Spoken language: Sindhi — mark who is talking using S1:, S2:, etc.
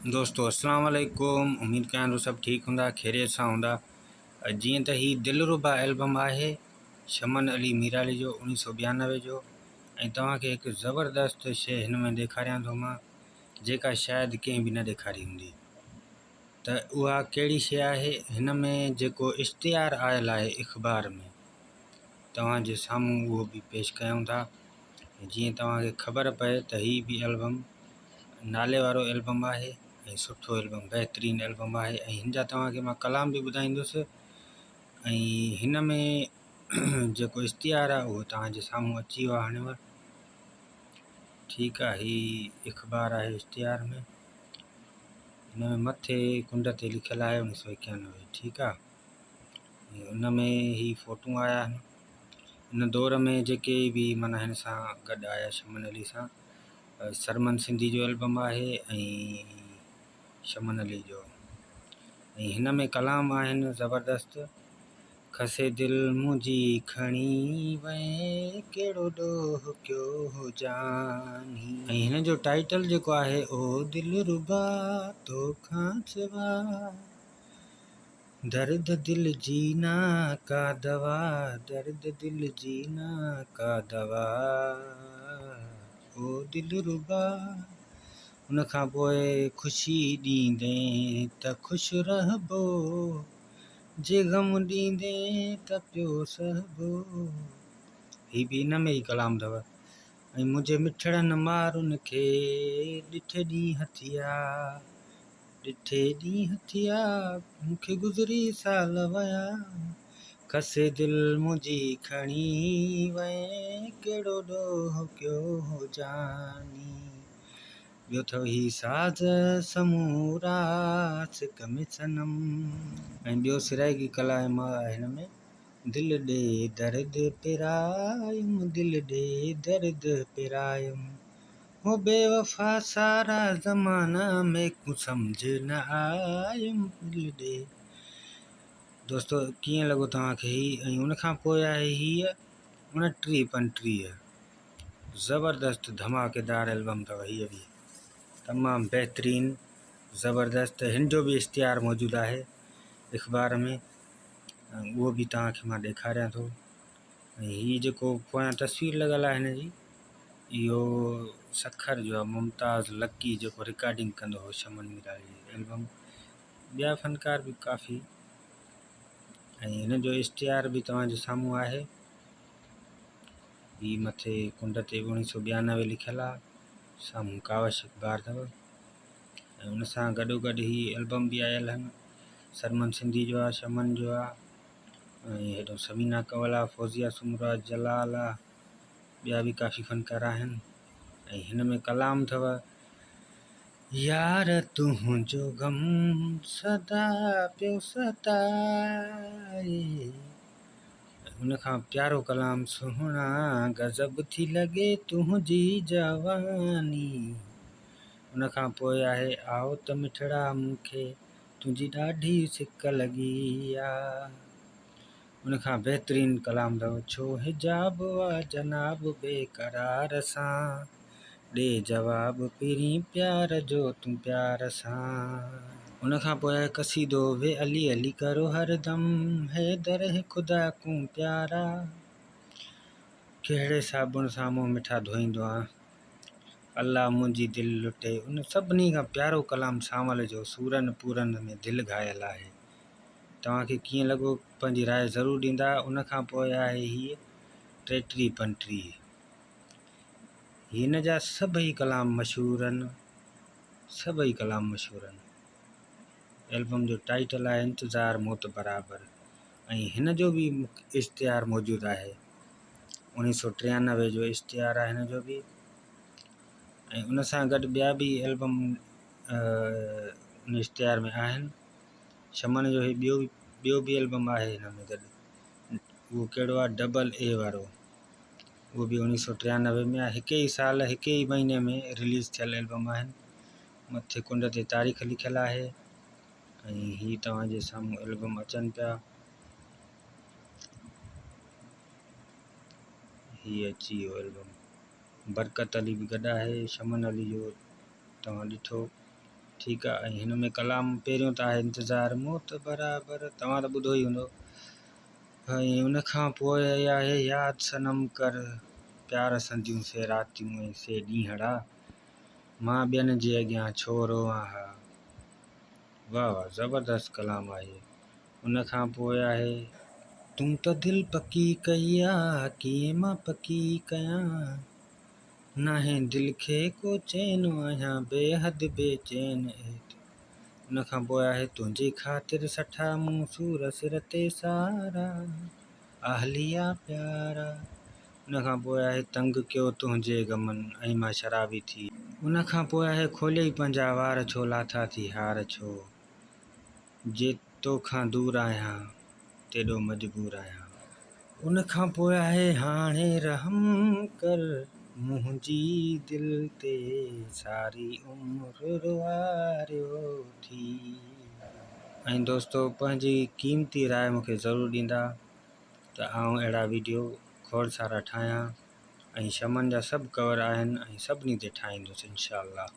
S1: دوستو اسلام عليڪم اميد ڪيان ٿو سڀ ٺيڪ هوندا خيريت سان هوندا جيئن ته هي دلربا البم آهي شمن علي ميرالي جو اوڻيهه سو ٻيانوي جو ۽ توهان کي هڪ زبردست شي هن ۾ ڏيکاريان ٿو مان جيڪا شايد ڪنهن به نه ڏيکاري هوندي ته اها ڪهڙي شي آهي هن ۾ جيڪو اشتهار آيل آهي اخبار ۾ توهان جي سامهون اهو به پيش ڪيون ٿا جيئن توهان کي خبر پئي ته هي به البم نالي وارو البم آهي ۽ سٺو البم بهترين البم آهي ۽ هن جا توهان کي مان ڪلام به ٻڌائيندس ۽ هن ۾ جيڪو اشتهار آهي اهو توهان جي سامهون اچي ويو آهي هاڻي ٺيڪ آهي هي اخبار آهي اشتهار ۾ هن ۾ مٿي ڪنڊ تي لکيل آهي اڻويهه سو ايڪانوي ٺيڪ آهي ان ۾ هي فوٽو آيا آهن ان دور ۾ جيڪي به معنيٰ هن سان گڏ آيا شمن علي سان سرمن سنڌي جو البم آهي ۽ شمن علي جو ۽ هن ۾ ڪلام آهن زبردست کسي دل منهنجي کڻي وئين ڪهڙو ڏوهه ڪيو هو جاني ۽ هن جو ٽائيٽل جيڪو آهي او دل ربا توکان سوا درد دل جي نا ڪا دوا درد دل جي نا ڪا دوا او دلربا ان کان پوء خوشي ڏيندين ته خوش رهبو جي غم ڏيندين ته پيو سهبو هي به ان ۾ ئي ڪلام اٿو ۽ منهنجي مٺڙن مارن کي ڏٺي ڏينهن ٿيا ڏٺي ڏينهن ٿيا، مون کي گذري سال ويا. کسي دل منهنجي کڻي وئين، ڪهڙو ڏوهه ڪيو هو جاني. ٻيو اٿو هي ساز سمورا سڪ ۾ صنم. ۽ ٻيو سرائيڪي ڪلام آهي هن ۾، دل ڏي درد پرايم، دل ڏي درد پرايم. هو بيوفا سارا زمانا ميڪون سمجھ نه آيم دل ڏي. دوستو ڪيئن لڳو توهان کي هي ۽ ان کان پوء آهي هيء اڻٽيهه پنٽيهه زبردست ڌماڪيدار البم اٿو هيء به تمام بهترين زبردست هن جو به اشتهار موجود آهي اخبار ۾ اهو به توهان کي مان ڏيکاريان ٿو ۽ هي جيڪو پويان تصوير لڳل آهي هن جي اهو سکر جو آهي ممتاز لڪي جيڪو رڪارڊنگ ڪندو هو شمن ميرالي جي البم ٻيا فنڪار به ڪافي ۽ هن جو اشتهار به توهان جي سامهون آهي هي مٿي ڪنڊ تي اڻويهه سو ٻيانوي لکيل آهي سامهون ڪاوش اخبار اٿو ۽ ان سان گڏو گڏ هي البم به آيل آهن سرمن سنڌي جو آهي شمن جو آهي ۽ هيڏو ثمينه ڪنول آ، فوزيه سومرو آ، جلال آ، ٻيا به ڪافي فنڪار آهن ۽ هن ۾ ڪلام اٿو يار تنهنجو غم سدا پيو ستائي ان کان پيارو ڪلام سهڻا غضب ٿي لڳي تنهنجي جواني ان کان پوء آهي آئو ته مٺڙا مون کي تنهنجي ڏاڍي سڪ لڳي آ. ان کان بهترين ڪلام اٿو ڇو حجاب آ جناب بي قرار سان ڏي جواب پرين پيار جو تون پيار سان. ان کان پوء آهي قصيدو وي علي علي ڪرو هر دم حيدر هي خدا ڪون پيارا ڪهڙي صابڻ سان منهن مٺا ڌوئيندو آن. الله منهنجي دل لٽي. ان سڀني کان پيارو ڪلام سانول جو سورن پورن ۾ دل گهايل آهي. توهان کي ڪيئن لڳو پنهنجي راء ضرور ڏيندا. ان کان پوء آهي هيء ٽيٽيهه پنٽيهه. هن جا سڀئي ڪلام مشهور آهن. سڀئي ڪلام مشهور آهن. البم جو ٽائيٽل آهي انتظار موت برابر ۽ هن جو به اشتهار موجود آهي. اڻويهه سو ٽيانوي جو اشتهار آهي هن جو به ۽ ان سان گڏ ٻيا به البم ان اشتهار ۾ آهن شمن جو هي ٻيو ٻيو به البم آهي هن ۾ گڏ اهو ڪهڙو آهي ڊبل اي وارو اهو به اڻويهه سو ٽيانوي ۾ آهي هڪ ئي سال هڪ ئي مهيني ۾ رليز ٿيل البم آهن مٿي ڪنڊ تي تاريخ لکيل آهي ۽ هي توهان جي سامهون البم اچن پيا هي اچي ويو البم برڪت علي به گڏ آهي شمن علي جو توهان ڏٺو ٺيڪ آ ۽ هن ۾ ڪلام پهريون ته آهي انتظار موت برابر توهان ته ٻڌو ئي هوندو ۽ ان کان پوء آهي ياد صنم ڪر پيار سنديون سي راتيون ۽ سي ڏينهڙا مان ٻين جي اڳيان ڇو روئان ها واه واه زبردست ڪلام آهي ان کان پوء آهي. تون ته دل پڪي ڪئي آ ڪيئن مان پڪي ڪيان ناهي دل کي ڪو چين آهيان بي حد بي چين ان کان پوء آهي تنهنجي خاطر سٺا مون سور سر تي سارا اهليا پيارا ان کان پوء آهي تنگ ڪيو تنهنجي غمن ۽ مان شرابي ٿي. ان کان پوء آهي کوليئي پنهنجا وار ڇو لاٿا ٿي هار ڇو جي توکان دور آهيان تيڏو مجبور آهيان. ان کان پوء آهي هاڻي رحم ڪر منهنجي دل تي ساري عمر روئاريو ٿي. ۽ دوستو پنهنجي قيمتي راء مون کي ضرور ڏيندا ته آئون اهڙا ويڊيو کوڙ سارا ٺاهيان ۽ شمن جا سڀ ڪور آهن ۽ سڀني تي ٺاهيندس انشاء الله.